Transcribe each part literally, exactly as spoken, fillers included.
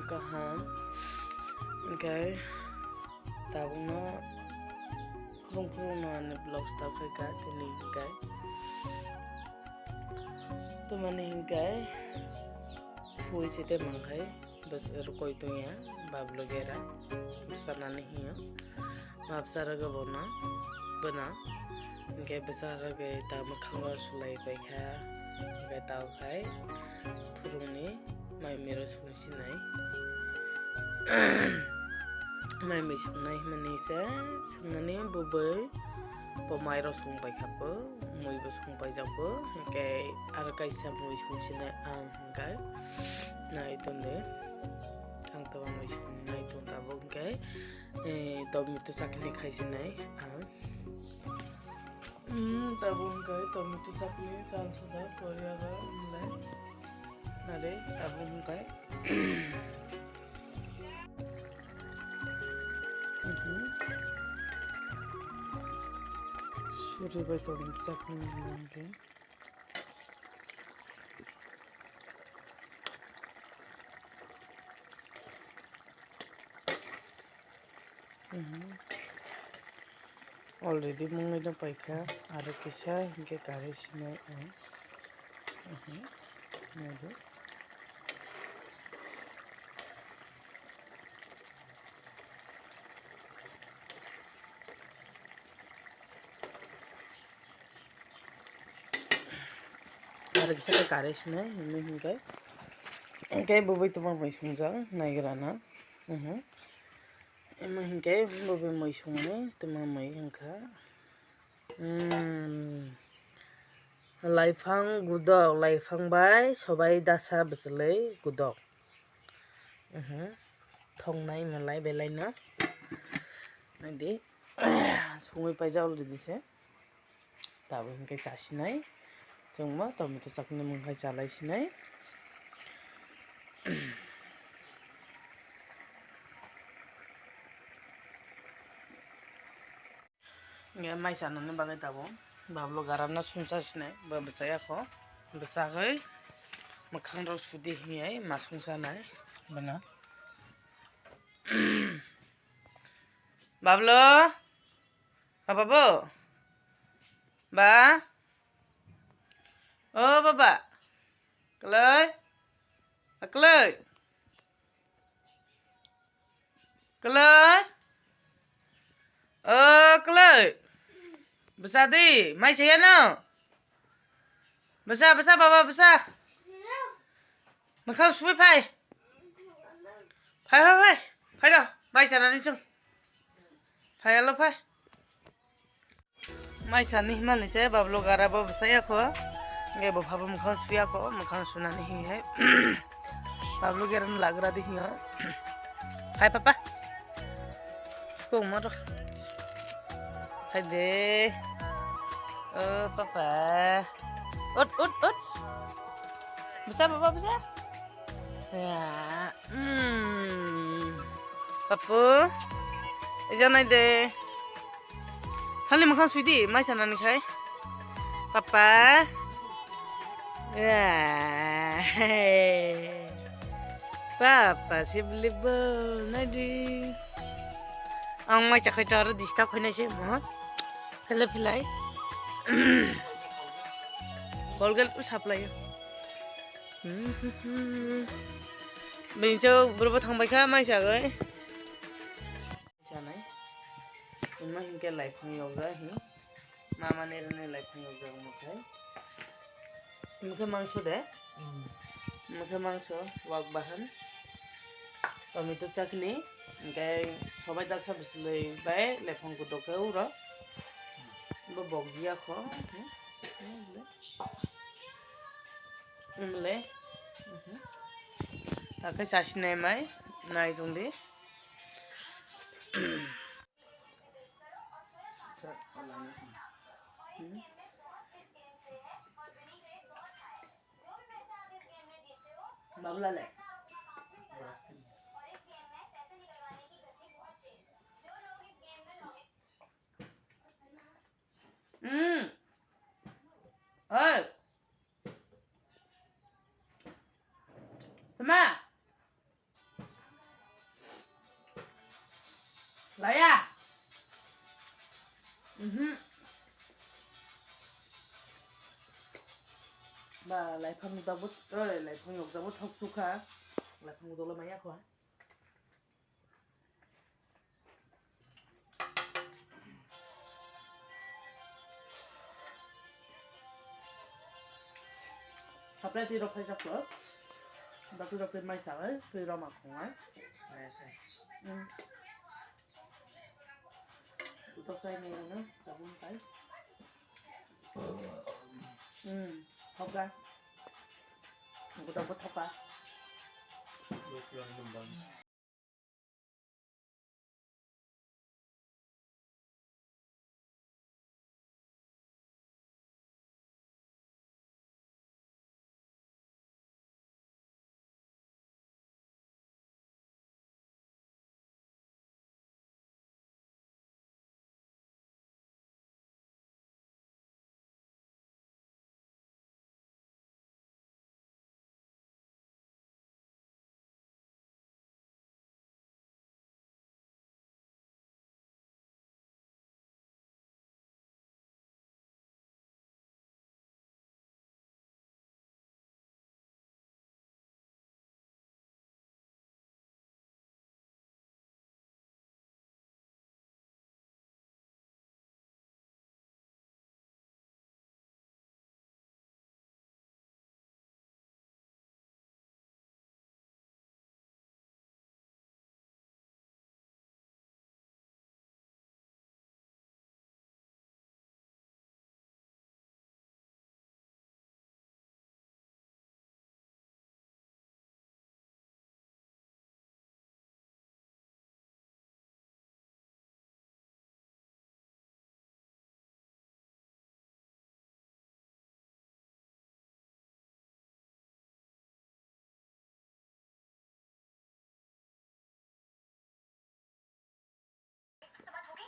Kaham. Hwnkhe tabukno phurung phurung no ani vlogs ta khaika chini hwnkhe. Tamani hwnkhe phui chite mankhai. Bwsarok koi tongya, Bablo gera, bwsarnani hiyo. Mabsarok bono, bono, hwnkhe bwsarok ta mwkhango sulai paikha, hwnkhe tao khai phurungni mai miro songsinai. Mai mui songnai hwnwi se swngnani bwbwi bo mairok song paikha bo, muibo song paijak bo, hwnkhe aro kaisa mui songsinai ang. Hwnkhe nai tongdi, ang tabuk mui song nai tong tabuk hwnkhe, eh, tomato chutney khai sinai ang. Hmm, tabuk hwnkhe tomato chutney chal sajak Korea ga wngmale. Nare tabuk hwnkhe. Mhm. Suri bai tomato chutney wngkhe. Mhm. Already mungwi no paikha, aro kisa hinkhe kari sinai ang. Mhm. Naidi. Aro kisa khe kari sinai, hwnwi hinkhe, hinkhe bwbwi tongma mui songjak naigra na. Mhm. Imo hinkhe bwbwi mui songni tongma mui wngkha. Hmm. Laiphang gudok, laiphang bai sobai dasa bwchwlwi gudok. Mhm. Thongnai malai belai no. Naidi. Songwi paijak already se. Tabuk hinkhe chasinai. Chwngma tomato chutney mungkhai chalai sinai. Nge mai chanani bagwi tabuk Bablo garano sungsa sinai, bo bwchayakho. Bwchagwi mwkhangrok sudi hinwi ma sungsanai bono. Bablo? Ba, Babu? Ba? O Baba? Kwlai? A kwlai? Kwlai? O kwlai? Bwsa di, mai saya no? Bwsa, bwsa, Baba, bwsa. Mwkhang suwi phai. Phai, phai, phai. Phai do, mai sanani chwng. Phai, alo phai. Mai sani himani se Bablo gara bo bwsai yakho. Nge bo phabo mwkhang suyakho, mwkhang sunani hihi hai. Bablo gara ni lagra di hiyo. Hai papa. Sukung moro. Hai de. O papa. Ut, ut, ut. Bwsa papa bwsa. Ya. Hmm. Papu. Ija nai de. Hali mwkhang sui di, mai sanani khai. Papa. Ya. Papa, sibli bo, nai di. Ang mai chakhai ta aro disturb khainai se mo. Philai philai. Bol gel tu saplai. Bini chok bwrwbo thangbai kha mai sagwi. Sanai. Wngma hinkhe laiphang yokjak hi. Mama nirwni laiphang yokjak wngkhe. Wngkhe mangso de. Wngkhe mangso, wak bahan. Tomato chutney, hinkhe sobai dasa bwswlwi bai laiphang kutok khe uro. Bo bokjia kho. Wng le. Hakhe chasinai mai, nai tongdi. Babulale. Hmm. Oi. Tama. Laya. Mhm. Ba, laiphang dabo, oi, laiphang yok dabo thok sukha. Laiphang dolo maya kho. Supply twi rok khaijak kho. Ba twi rok twi mai chawai, twi rok ma khongai. Hmm. Utok chai nai ano, sabun chai. Hmm, thoka. Utok bo thoka.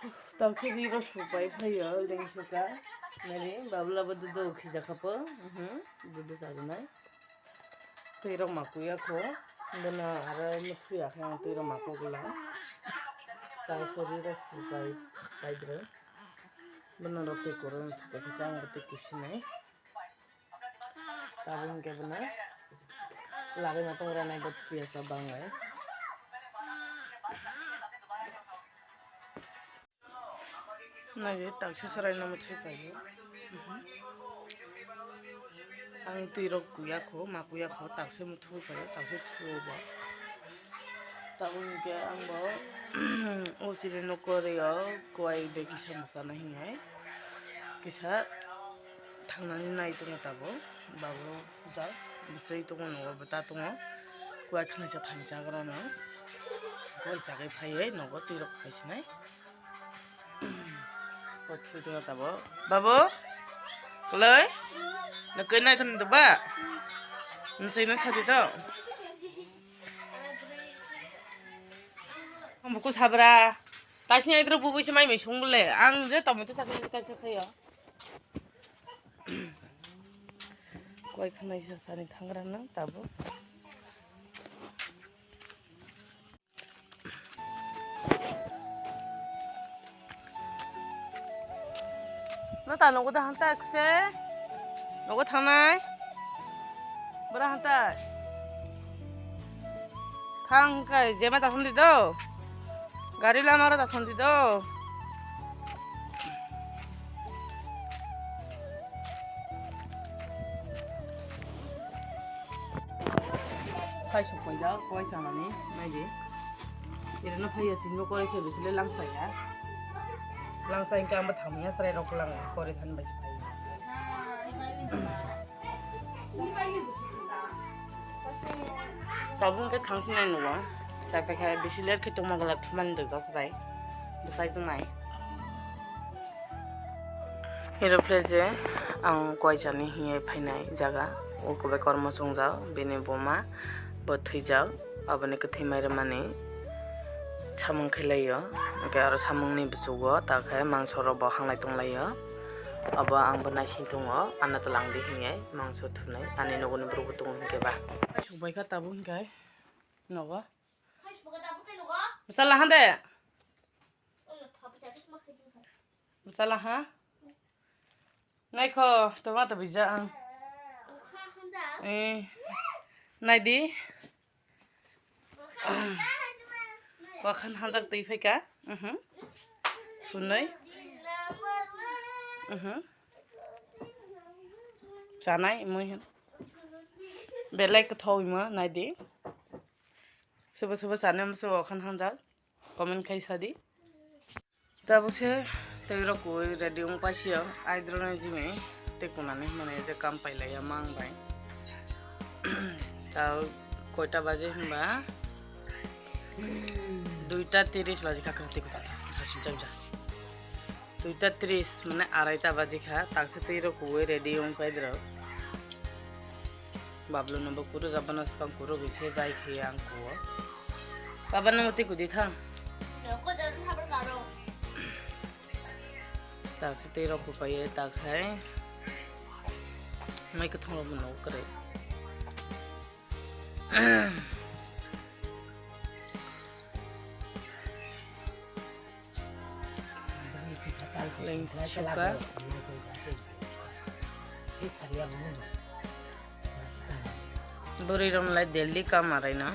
Uf, tangsa ri rok supai phaio, lengsuka. Nari, babla bo dudu khija khapo. Mhm, dudu charinai. Twi rok ma kuya kho. Bono aro muthu ya khe ang twi rok ma kugula. Tangsa ri rok supai, paidre. Bono rok twi koro muthu khe chang twi kusinai. Tabuk hwnkhe bono lagina tongra nai bo phiya sa banglai. Nai taksa chwrai no mutwi paio. Ang twi rok kuya kho, ma kuya kho, taksa mutwi paio, taksa thuo bo. Tabuk hwnkhe ang bo o chini nokori o kuai de kisa mwchana hinwi kisa thangnani nai tongo tabuk. Babu puja bwsai tongo, nogo bwta tongo. Kuai khnaisa thansa grano kuai chagwi phaiwi nogo twi rok phaisinai. Kok thwi tongo tabuk. Babu, kwlwi? Nokoi naithani doba? Nsui no sadi to. Ang buku sabra. Taisini aidro bubu se mai mai song bole. Ang je tomato chakni kaisa khayo. Koi khwnaisa sani thangra nang tabuk. No ta nogo da hanta kse. Nogo thangnai. Bora hanta. Thang kai jema ta thandi do. Gari lama ra ta thandi do. Khai suk paijak, koi sanani, naidi. Ireno phaiya sini kore se bisile langsa ya. Langsa hingke amba thangmani ya serai rok lang kore thani bai se phaiya. Tabuk hingke thangsinai nugo. Sai paikha bisi ler khe tongma gala thumani dojak serai. Bwsai tongnai. Hero Plaza ang koi jani hiye phainai jaga, o kobai kormo chwngjak, bini buma bo thwijak, aboni kwthwi mai rwmani samung khlailaio, hwnkhe aro samungni bwskango takhe mangso rok bo hanglai tonglaio, abo ang bo naising tongo, ano twlang di hiye mangso thunai, ani nogoni borok bo tongo hinkhe ba. Sokbaikha tabuk hinkhe nogo. Bwsala hande. Bwsala ha? Naikho, toma to bija ang. Eh, naidi. Wakhan hanjak twi phaika. Mhm. Sunai. Mhm. Chanai mui hin. Belai kwthau ima naidi. Sobo sobo chana musu wakhan hanjak. Comment khai sadi. Tabuk se tei rok kui ready wng paisio, aidroni jimi tei kunani hwnmani je kam pailaiya mang bai. Tao koita baje hwnba? Duita tiris baje kha, kwrwi tei kwtal kha, sasin chapja. Duita tiris, mane araita baje kha, taksa tei rok kui ready wng paidrok. Bablu no bo kuru jabana skang kuru gwi se jai khe ang kuo. Baba no mati kudi thang. Ta se tei rok kupai ta khai. Mai kwthang rok no kre. Lengsuka. Bwrwi romlai daily kam araino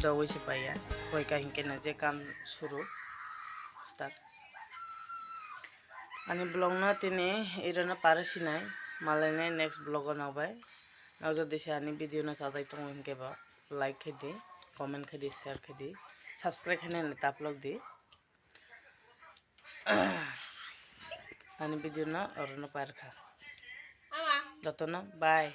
dogwi se paiya. Koi ka hinkhe na je kam suru start. Ani vlog no tini irano pare sinai, malainai next vlog o nokbai. Nokjagdi se ani video no chajai tongo hinkhe ba like khe di, comment khe di, share khe di, subscribe khe nai taplok di. Ani video no orono par kha. Jotono bye.